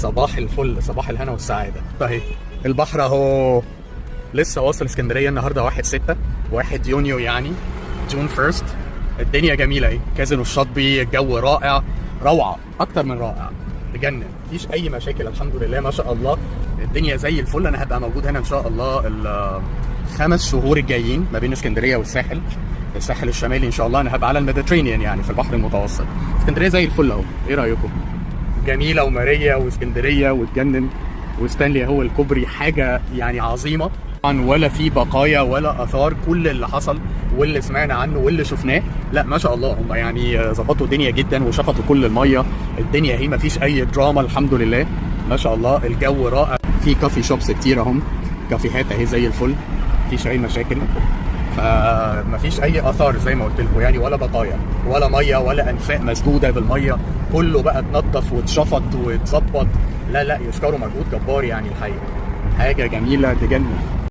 صباح الفل، صباح الهنا والسعاده. اهي البحر اهو. لسه واصل اسكندرية النهارده 1/6، 1 يونيو يعني June 1. الدنيا جميلة اهي، كازينو الشاطبي، الجو رائع، روعه، اكتر من رائع، تجنن، مفيش اي مشاكل الحمد لله، ما شاء الله الدنيا زي الفل. انا هبقى موجود هنا ان شاء الله ال5 شهور الجايين ما بين اسكندرية والساحل، الساحل الشمالي ان شاء الله. انا هبقى على ال Mediterranean، يعني في البحر المتوسط. اسكندرية زي الفل اهو، ايه رايكم؟ جميلة وماريه واسكندريه وتجنن، وستانلي هو الكوبري، حاجة يعني عظيمة طبعا. ولا في بقايا ولا اثار، كل اللي حصل واللي سمعنا عنه واللي شفناه، لا ما شاء الله هم يعني ظبطوا الدنيا جدا وشفطوا كل الميه. الدنيا هي ما فيش اي دراما الحمد لله، ما شاء الله الجو رائع. في coffee shops كتير اهم، كافيهات اهي زي الفل، مفيش اي مشاكل. فمفيش اي اثار زي ما قلت لكم يعني، ولا بقايا ولا مية ولا انفاق مسدودة بالميه، كله بقى اتنضف واتشفط واتظبط. لا لا، يشكروا، مجهود جبار يعني الحقيقه، حاجة جميلة تجنن.